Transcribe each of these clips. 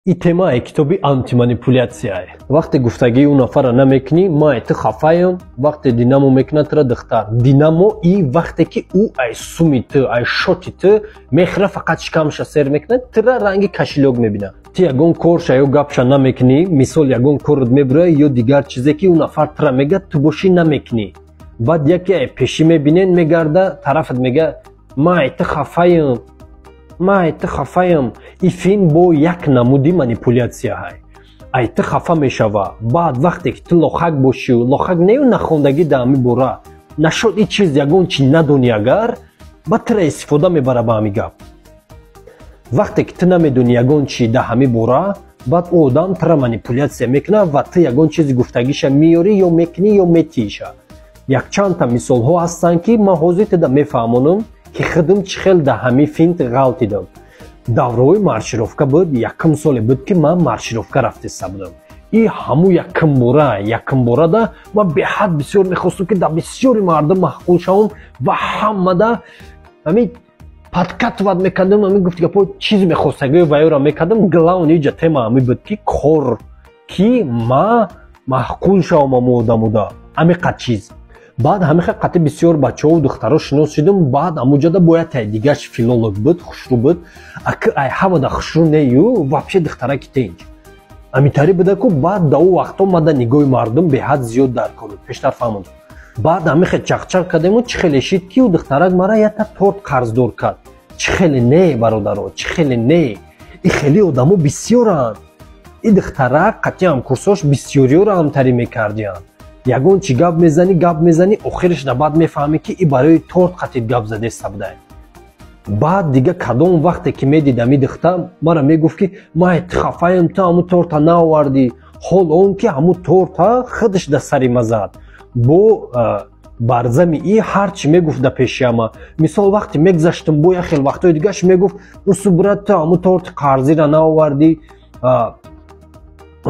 И темаи китоби антиманипулятсияе. Вақте гуфтагии ӯ нафарра намекунӣ, ман ту хафаем. Вақте динамо мекунад тура духтар динамо, и вақте ки ӯ ай суми ту, ай шоти ту мехӯра, фақат шикамша сер мекунад, тура ранги кошелёк мебинад. Ту ягон корша ё гапша намекунӣ, мисол, ягон корот мебурояд ё дигар чизе, ки ӯ нафар тура мегӯяд, ту бошӣ, намекунӣ. Баъд яке ай пешӣ мебинен, мегарда тарафат, мега: «Ман ай ту хафаем, ман ай ту хафаям». И фин бо як намуди манипулятсияҳай. Ай ту хафа мешава. Баъд вақте ки ту лохак бошию, лохак нею, нахондагӣ да ҳами бора нашод, и чиз ягон чи надонӣ агар, баъд тура истифода мебара ба ҳами гап. Вақте ки ту намедонӣ ягон чи да ҳами бора, баъд ӯ одам тура манипулятсия мекунад ва ту ягон чизи гуфтагиша меёрӣ, ё мекунӣ, ё метииша. Якчандта мисолҳо ҳастанд, ки ман ҳозир туда мефаҳмонам, ки худам чӣ хел да ҳами финт ғалтидам. Давраҳои маршировка буд. Якум соле буд, ки ман маршировка рафтеста будам. И ҳаму якум борада ман беҳад бисёр мехостам, ки дар бисёри мардум маъқул шавам ва ҳамада ҳами подкатывать мекардам, ҳами гуфти гапо, чизе мехостагиҳои ваёра мекардам. Главный ҷа тема ҳами буд, ки кор ки ма маъқул шавам ҳаму одамуда, ҳамиқад чиз. Баъд ҳамиха қати бисёр бачаҳову духтаро шинос шудим. Баъд ҳамуҷода бояд тай дигаш филолог буд, хушрӯ буд. Аки ай ҳамада хушрӯ нею, вообще духтараки тенҷ амитарӣ буда-ку. Баъд да ӯ вақто мада нигоҳи мардум беҳад зиёд дар кор буд, пештар фаҳмондам. Баъд ҳамихе чақчақ кардему, чӣ хеле шид, ки ӯ духтарак мара якта торт қарздор кард. Чӣ хеле не, бародаро, чӣ хеле не, и хеле одамо бисёранд. И духтарак қатъи ҳамкурсош бисёриёро ҳамтарӣ мекардиянд. Ягон чӣ гап мезанӣ, гап мезанӣ, охириш на баъд мефаҳмӣ, ки и барои торт қатид гап задеста будай. Баъд дига кадом вақте ки медидам, и духтар мара мегуфт, ки ман хафаем, ту ҳамун торта наовардӣ. Ҳол он ки ҳамун торта худаш да сари ма зад. Бо барзами и ҳарчи мегуфт да пешиама. Мисол, вақте мегзаштам, бо як хел вақтҳои дигаш мегуфт: «Усу, брат, ту ҳамун торти қарзира наовардӣ».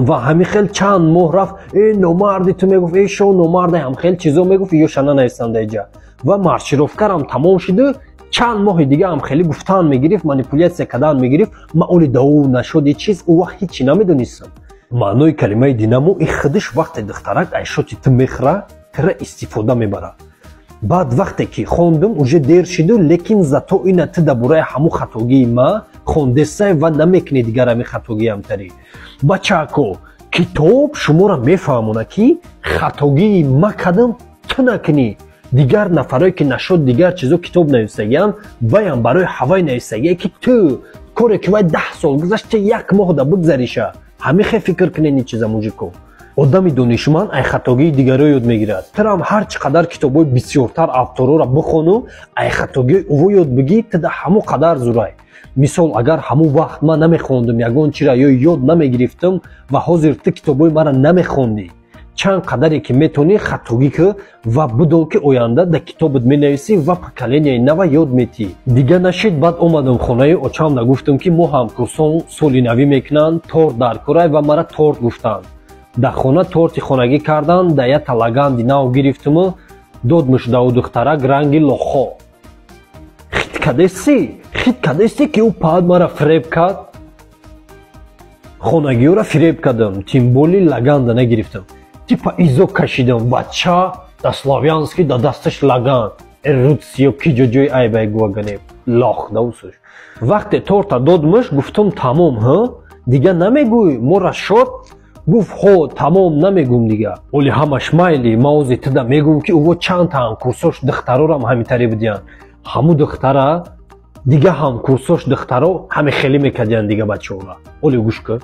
Ва ҳамин хел чанд моҳ рафт. «Э, номарди ту», мегуфт, «э, шо номарда», ҳам хел чизо мегуфт. Ёша нанависанда иҷа. Ва маршировкарам тамом шуду, чанд моҳи дига ҳам хеле гуфтан мегирифт, манипулятсия кардан мегирифт. Ман оли дао нашуди чиз, ӯ вақт ҳичи намедонистам. Маънои калимаи динамо и худаш вақте духтарак айшоти ту мехӯра, тира истифода мебарад. Баъд вақте ки хондум, уже дер шиду, лекин зато ина ту дар бораи ҳамун хатогии ма хондесай ва намекунӣ дигар ҳамин хатогиамтарӣ. Бачако, китоб шуморо мефаҳмонад, ки хатогии ма кардам, ту накунӣ. Дигар нафарое ки нашуд дигар чизо китоб нависагиам, ваям барои ҳавай нависагие, ки ту коре ки вай 10 сол гузашт, ту як моҳ да бигзариша. Ҳамин хел фикр кунед ин чиза, мужико. Одами донишманд ай хатогии дигаро ёд мегирад. Турам ҳар чӣ қадар китобҳои бисёртар авторора бихону ай хатогии ӯво ёд бигӣ, ту да ҳамон қадар зурай. Мисол, агар ҳамон вақт ман намехондум ягон чира ё ёд намегирифтам ва ҳозир ту китобҳои мара намехондӣ. Чанд қадаре ки метавонӣ, хатогӣ кӣ ва бидон, ки оянда дар китобат менависӣ ва поколенияи нава ёд метиҳӣ. Дига нашид. Баъд омадам хонаи очамда, гуфтам, ки мо ҳамкурсон соли навӣ мекунанд, торт дар корай ва мара торт гуфтанд. Дар хона торти хонагӣ карданд, да як талаганди нав гирифтуму додмуш да ӯ духтарак ранги лохо. Хит кадесӣ, хит кадесӣ, ки ӯ паъд мара фиреб кард. Хонагиёра фиреб кардам, тем более лаганда нагирифтам. Типа изо кашидам, бача да Славянский, да дасташ лаган рутсиё ки ҷо ҷои айбай гуагане лох да усуш. Вақте торта додмуш, гуфтум: «Тамом, ҳа, дига намегӯй мора шод?» Гуфт: «Ҳо, тамом, намегӯм дига». Оли ҳамаш майли, ман ози туда мегӯм, ки ӯво чандта ҳамкурсош духтарорам ҳамитаре будиянд. Ҳаму духтара, дига ҳамкурсош духтаро ҳаме хеле мекардиянд дига бачаҳора. Оли гӯш кун,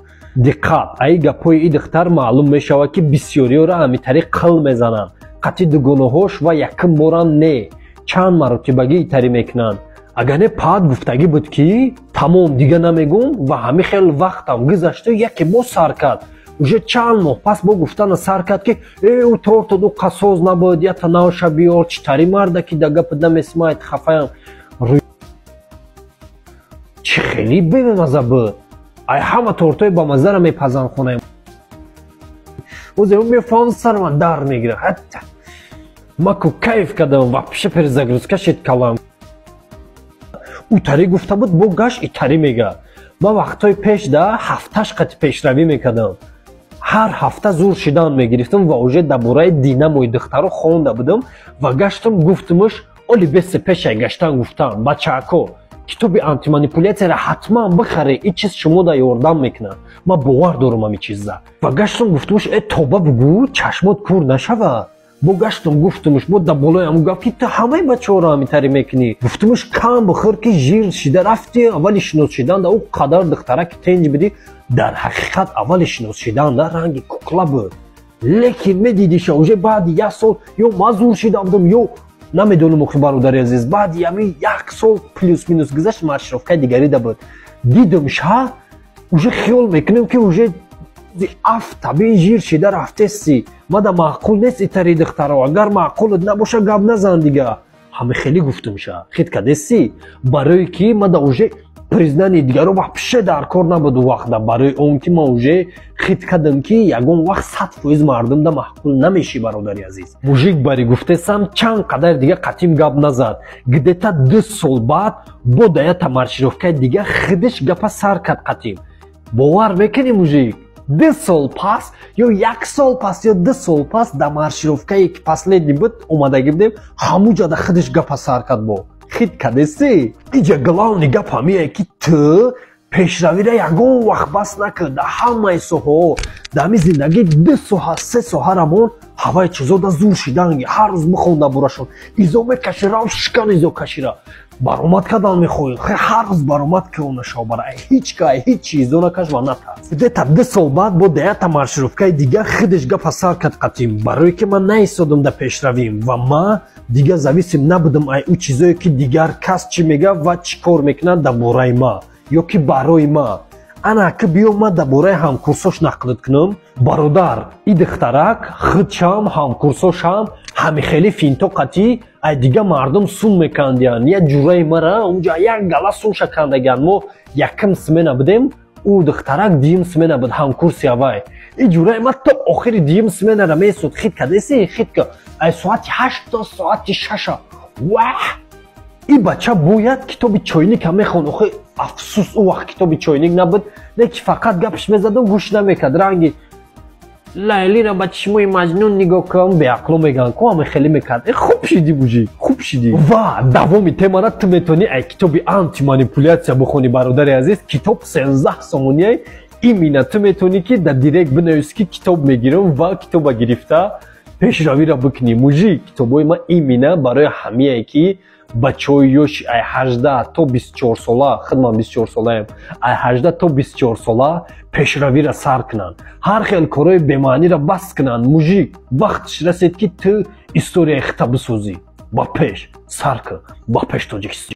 диққат. Аи гапҳои и духтар маълум мешавад, ки бисёриёра ҳамитари қил мезананд қатъи дугонаҳош ва якум борам не, чанд маротибагӣ итарӣ мекунанд. Агар не, паъд гуфтагӣ буд, ки тамом, дига намегӯм. Ва ҳамин хел вақтам гузашту, яке боз сар кард. Уже чанд моҳ пас бо гуфтана сар кард, ки э, ӯ тортад, ӯ қасоз набуд, ята навша биёр. Чӣ тари марда, ки да гапат намесмайд, хафаям. Чӣ хеле бемаза буд. Ай ҳама тортҳои бамаззара мепазанд хонаи озе мефаҳм, сарма дар мегирад. Ҳатта ма ку кайф кардам, вообще перезагрузка шид калам. Ӯ тари гуфта буд, бо гашт итарӣ мега. Ман вақтҳои пеш да ҳафташ қати пешравӣ мекардам, ҳар ҳафта зур шидан мегирифтам ва уже дар бораи динамои духтаро хонда будам. Ва гаштам, гуфтумаш, оли бесе пешай гаштан гуфтам: «Бачаако, китоби антиманипуляцияро ҳатман бихаре, ин чиз шумо да ёрдам мекунад, ман бовар дорам ҳамин чиза». Ва гаштам, гуфтумаш: «Э, тоба бугӯ, чашмот кур нашавад». Бо гаштам, гуфтумаш, бо дар болои ҳамун гап, ки ту ҳамаи бачаҳоро ҳамин мекунӣ. Гуфтумаш: «Кам бихӯр, ки жир шида рафти. Аввали шинос шидан да ӯ қадар духтараки тенҷ бидӣ». Дар ҳақиқат, аввали шинос шидан да ранги кукла буд, лекин медидиша, уже баъди як сол ё ман зур шида будам, ё намедонам. Охи, бародари азиз, баъди ҳамин як сол плюс минус гузашт, маршировкаи дигарида буд, дидум ша, уже хиёл мекунем, ки уже афтабин жир шида рафтеси. Мада маъқул нест итари духтаро, агар маъқулат набоша, гап назан дига. Ҳами хеле гуфтумша, хит кадеси, барое ки мада уже признание дигаро вообще дар кор набуд у вақта, барои он ки ман уже хит кардам, ки ягон вақт 100% мардумда маъқул намешӣ. Бародари азиз, мужик бари гуфтесам, чанд қадар дига қатим гап назад. Где-то 2 сол баъд бо даята маршировкаи дига худаш гапа сар кард қатим. Бовар мекунӣ, мужик, 2 сол пас ё як сол пас ё 2 сол пас дар маршировкае ки последний буд, омадагӣ будем, ҳамуҷада худаш гапа сар кард. Бо хит кадеси, иҷа главный гап ҳамие, ки ту пешравиро ягон вақт бас накун дар ҳамаи соҳаҳо. Дар ҳамин зиндагӣ ду соҳа, се соҳарамон ҳаваи чизода зур шидан, ҳар рӯз бихонда бурашон, изо мекаши, рав шикан, изо кашира баромад кардан мехоҳӣ, ҳар рӯз баромад кун, шобара ҳеҷ кай ҳеҷ чиз накаш ва натарс. Где-то 2 сол баъд бо даята маршировкаи дига худаш гапа сар кард қатим, барое ки ман наистодам дар пешравим ва ман дигар зависим набудам ай ӯ чизое, ки дигар кас чӣ мега ва чӣ кор мекунад дар бораи ман ё ки барои ман. Ана ки биё, ман дар бораи ҳамкурсош нақлит кунам. Бародар, и духтарак худшам, ҳамкурсошам ҳамихели финто қатӣ ай дига мардум сум мекандиянд. Як ҷураи мара унҷа як гала сумша кандагиянд. Мо якм смена будем, ӯ духтарак дуюм смена буд, ҳамкурси авай. И ҷураи ма то охири дуюм сменара месуд. Хит кадеси, хит ка, ай соати 8 то соати 6-а. Ваҳ, и бача бояд китоби чойника мехон. Охи, афсӯс, ӯ вақт китоби чойник набуд, не ки фақат гапш мезадам, гӯш намекард. Ранги Лайлира ба чишмои Маҷнун нигоҳ кун, беақло мегӯянд ку, ҳама хеле мекард. Э, хуб шидӣ, мужик, хуб шидӣ. Ва давоми темара ту метавонӣ ай китоби антиманипуляция бихонӣ. Бародари азиз, китоб 13 сомонияй. Именно ту метавонӣ, ки дар директ бинависӣ, ки китоб мегирам, ва китоба гирифта пешравиро бикунӣ. Мужик, китобҳои ман именно барои ҳамияе, ки бачаҳои ёши ай 18 то 24 сола, худ ман 24 солаем, ай 18 то 24 сола пешравиро сар кунанд, ҳар хел корҳои бемаъниро бас кунанд. Мужик, вақтш расед, ки ту историяи хита бисозӣ. Ба пеш сар кун, ба пеш, Тоҷикистон!